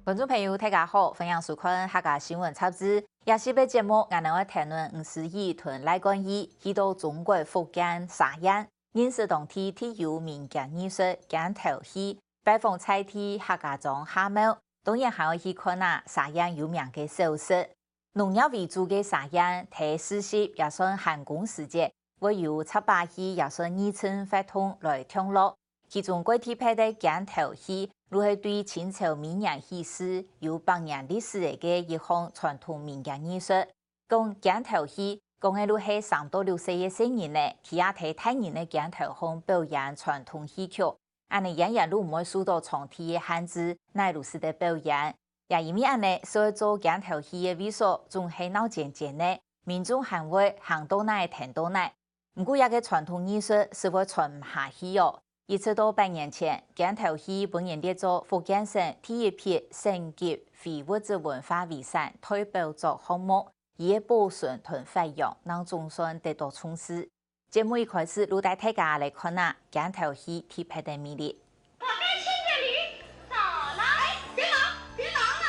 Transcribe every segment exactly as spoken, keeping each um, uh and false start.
觀眾朋友，大家好，歡迎收看客家新聞雜誌。這集个節目，𠊎等會談論吳思怡同賴冠義去到中國福建沙縣，認識當地特有民間藝術肩頭戲，拜訪在地客家庄下廟，當然還愛去看啊沙縣有名个小食。 農業為主个沙縣，在市集也算限工時節，會有插把戲也算義陣活動來暢樂。其中最特別个肩頭戲，就係對清朝明年起勢，有百年歷史个一項傳統民間藝術。講肩頭戲，講个就係三到六歲个細人仔，企啊在大人个肩頭項表演傳統戲曲。 恁呢演員就毋會受到場地个限制，哪位就使得表演。也因為恁呢，所以做肩頭戲个位所總係鬧煎煎个，民眾還會行到哪跈到哪。毋過這个傳統藝術就會傳毋下去哦。一直到百年前，肩頭戲分人列做福建省第一批省級非物質文化遺產代表作項目，佢个保存同發揚正總算得到重視。 節目一開始，就帶大家來看啊，肩頭戲特別个魅力。我帶親眷旅到了，哎，別忙，別忙了，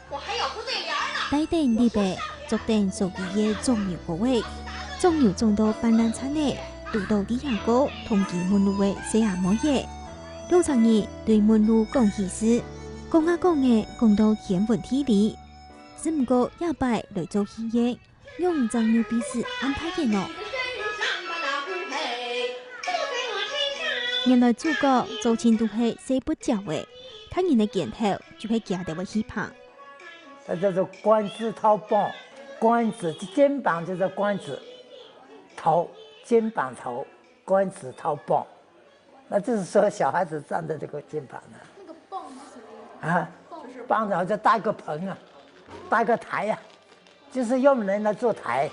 我還要補對聯兒呢。帶等禮物，著等手機个種牛哥仔，種牛種到半爛殘个，堵到這下个同佢問路个細阿妹仔。兩儕人對問路講喜事，講啊講个講到天昏地暗，只毋過這擺來做戲个， 仰正有比試恁大个呢？原來主角做親都係睡不著个，大人个肩頭就係佢兜个戲棚。它叫做關節頭膀，關節，肩膀就是關節，頭，肩膀頭，關節頭膀。 那就是說小孩子站在這個肩膀呢。那個膀是什麼意思？啊，就是膀子好像搭一個棚啊，搭一個台啊，就是用人來做台。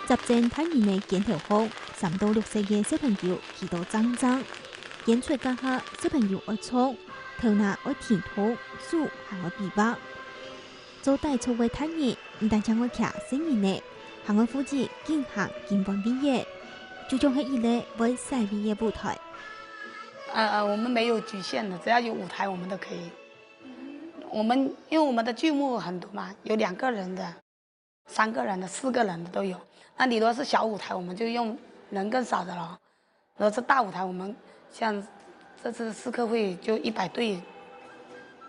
接等大人个肩頭項，三到六歲个小朋友企到正正，演出該下小朋友愛坐，頭那愛挺動，手還愛比劃。 做底座个大人，毋單淨愛擎細人仔，還愛負責緊行緊換位仔，就像係一個會徙位个舞台。呃，呃，我們沒有侷限的，只要有舞台，我們都可以。我們，因為我們的劇目很多嘛，有兩個人的、三個人的、四個人的都有。那你如果是小舞台，我們就用人更少的咯。 然後這大舞台，我們像這次試客會就一百對，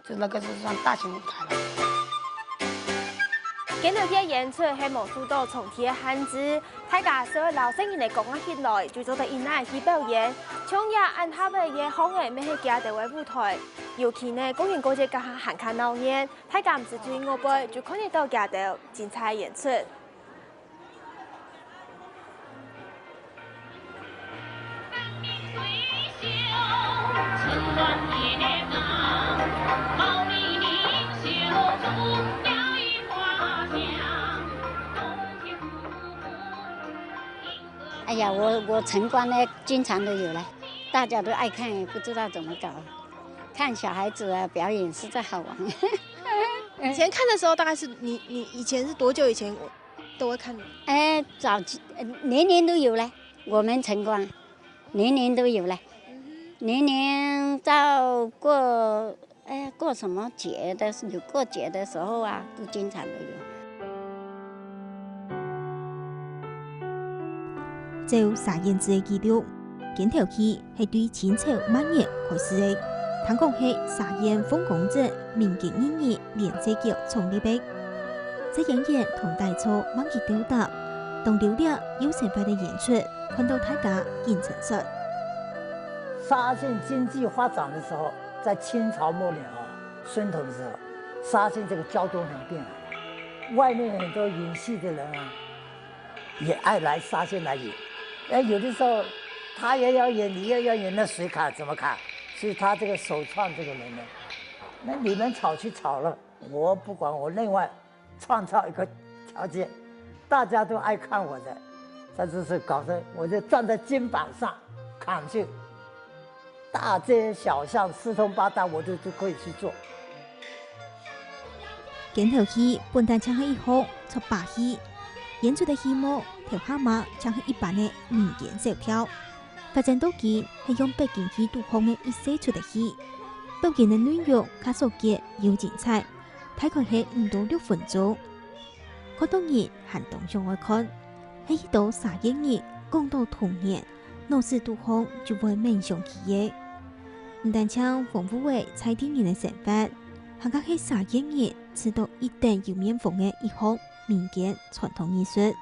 就那個是算大型舞台了。今晡日个演出係無受到場地个限制，大家只要摎細人仔講啊起來，就做得一齊去表演。像這恁大个个項仔，乜係佢兜个舞台。尤其呢，過年過節該下還較鬧熱，大家毋使出去外背，就看得到佢兜精彩演出。 哎呀，我，我城关呢，经常都有来，大家都爱看，也不知道怎么搞。看小孩子啊，表演实在好玩。以前看的时候，大概是你，你以前是多久以前都会看的？哎，早期，呃，年年都有嘞，我们城关，年年都有嘞，年年到过，哎，过什么节的，有过节的时候啊，都经常都有。照沙縣志个记录，肩头戏 係對清朝末年開始个，聽講係沙縣鳳岡鎮民間藝人連世腳創立个。這演員同底座蠻有鬥搭，當流掠又生活个演出，看到大家緊撐煞。沙縣經濟發展的時候，在清朝末年啊，孫彤的時候，沙縣這個交通很便利，外面很多演戲的人啊， 也愛來沙縣來演。哎，有的時候他也要演，你也要演，那誰看？怎么看？所以他这个首创这个人呢，那你们吵去吵了，我不管，我另外创造一个条件，大家都爱看我的，他就是搞得我就站在肩膀上扛去，大街小巷、四通八达，我都，都可以去做。 肩头戲本旦淨係一項撮把戲，演出个戲目頭下嘛淨係一般个民間小調。發展到今係用北京戲堵風个一世出个戲。表演个內容較少見又精彩，大概係五到六分鐘。看到人還當想愛看，係一到沙縣人講到童年，腦屎肚項就會愐想起个。毋單淨豐富了在地人个生活，還較係沙縣人試著一等有面風个一項民間傳統藝術。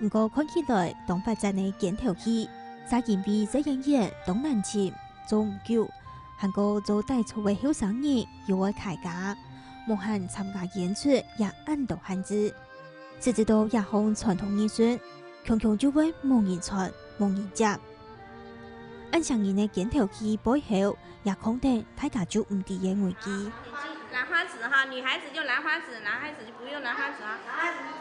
毋過看起來當發展个肩頭戲，就因為細演員當難尋，做毋久，還過做帶操个後生人又愛開家，無閒參加演出也恁多限制。實質到這項傳統藝術，強強就會無人傳、無人接。恁像人个肩頭戲背後，也囥等大家就毋知个危機。蘭花指哈，女孩子就蘭花指，男孩子就不用蘭花指啊。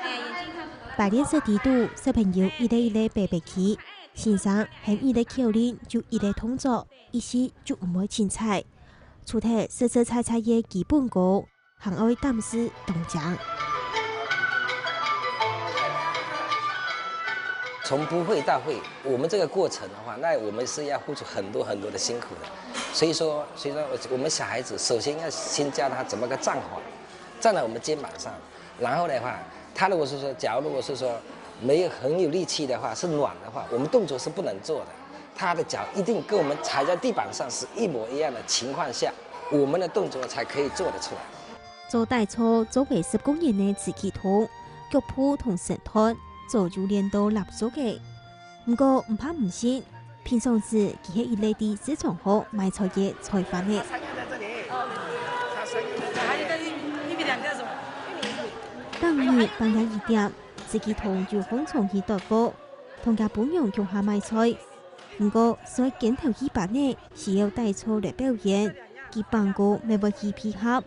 哎，眼睛看出来。排練室底肚，小朋友一个一个排排企，先生喊一个口令就一个動作，一時就毋會清彩。除忒實實在在个基本功，還愛膽識當精。從不會到會，我們這個過程的話，那我們是要付出很多很多的辛苦的。所以說，所以說我們小孩子首先要先教他怎麼個站法，站在我們肩膀上，然後的話，他如果是說，假如如果是說沒有很有力氣的話，是軟的話，我們動作是不能做的。他的腳一定跟我們踩在地板上是一模一樣的情況下，我們的動作才可以做得出來。做帶操做了十過年个徐啟彤，腳步同身段早就練到䟘熟个。毋過毋怕毋信，平常時佢係一個在市場項賣菜个菜販仔。當日半夜一點，徐啟彤就䟘床去剁鑊，同厥餔娘共下買菜。毋過，所以肩頭戲班仔需要帶操來表演，佢放工乜會去配合。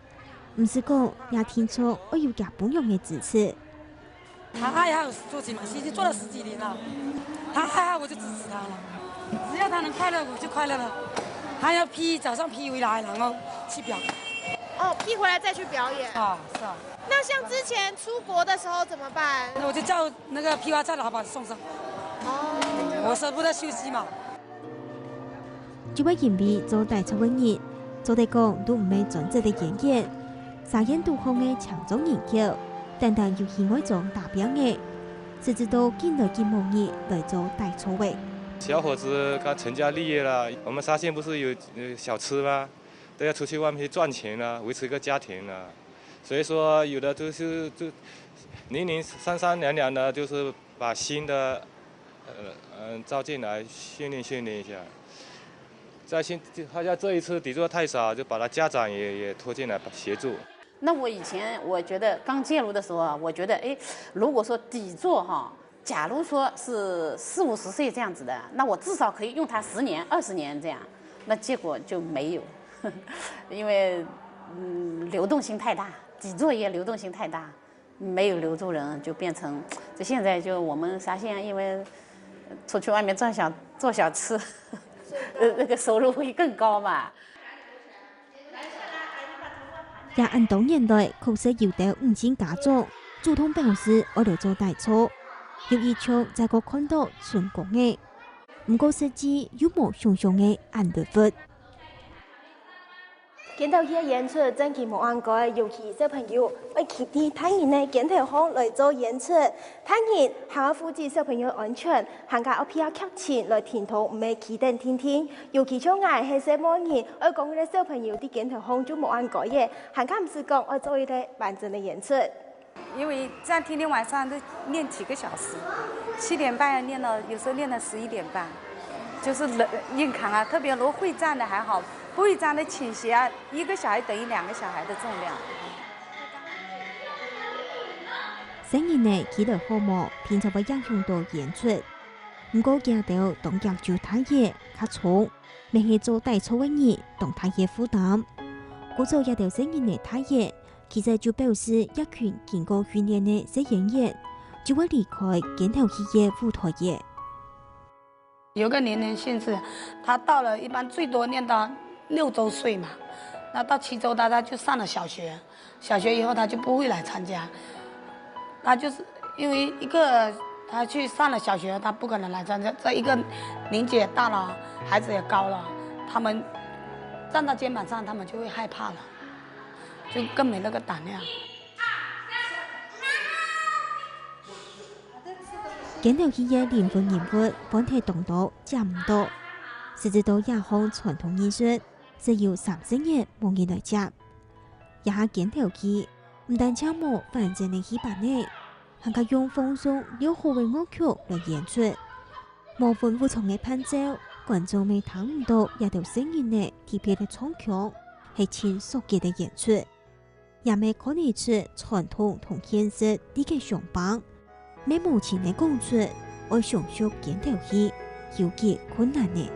毋使講，也定著愛有厥餔娘个支持。他愛好做起嘛，已經做了十幾年了。他愛好，我就支持他了。只要他能快樂，我就快樂了。他要批，早上批回來，然後去表演。哦，批回來再去表演。啊，是啊。那像之前出國的時候怎麼辦？那我就叫那個批發站老闆送上。哦。我捨不得休息嘛。 就會因為做帶操个人，做得講都毋係專職个演員。沙縣肚項个青壯人口，單單有去外庄打拚个，實質到緊來緊無人來做帶操个。小伙子剛成家立業了，我們沙縣不是有，呃，小吃嗎？都要出去外面去賺錢啊，維持一個家庭啊。所以說，有的就是，就零零散散兩兩的，就是把新的，呃，嗯，招進來訓練訓練一下。再新，他家這一次底座太少，就把他家長也，也拖進來協助。那我以前我覺得剛介入的時候啊，我覺得，哎，如果說底座哈，假如說是四五十歲這樣子的，那我至少可以用他十年、二十年這樣。那結果就沒有，因為，嗯，流動性太大，底座也流動性太大。 沒有留住人，就變成，就現在就我們沙縣，因為出去外面賺小，做小吃，呃，那個收入會更高嘛。也恁多年來，確實有兜吳姓家族主動表示愛來做帶操，有一場再過看到成功个，毋過實際又無想像个恁來佛。 肩頭戲个演出正經無恁該，尤其小朋友愛企在大人个肩頭項來做演出。大人還愛負責小朋友安全，還加愛配合劇情來停動，毋係企等定定。尤其像𠊎係細妹人，愛講个小朋友在肩頭項就無恁該个，還加毋使講愛做一個完整个演出。 因為這樣天天晚上都練幾個小時，七點半要練到，有時候練到十一點半，就是人硬扛啊。特別如果會站的還好，不會站的傾斜啊，一個小孩等於兩個小孩的重量。細人仔企來好無，定著會影響到演出。毋過，佢兜當遽就大个較重，乜係做帶操个人當大个負擔。故所這兜細人仔大个 其實就表示這群經過訓練个細演員，就會離開肩頭戲个舞台了。有個年齡限制，他到了一般最多練到六週歲嘛，那到七週，他，他就上了小學，小學以後他就不會來參加，他就是因為一個他去上了小学，他不可能来站这。这一个年纪也大了，孩子也高了，他们站到肩膀上，他们就会害怕了，就更没那个胆量。肩頭戲个靈魂人物，本體當多接毋到，直至到這項傳統藝術，只有三十年無人來接。這下肩頭戲，毋單淨無完整个戲班仔，還較用放鬆又好个樂曲來演出。無分武場个伴奏，觀眾乜聽毋到這兜細人仔特別个唱腔，係盡熟悉个演出。也乜看得出傳統同現實裡个相挷。乜無情个講出，愛想像肩頭戲，有幾困難呢？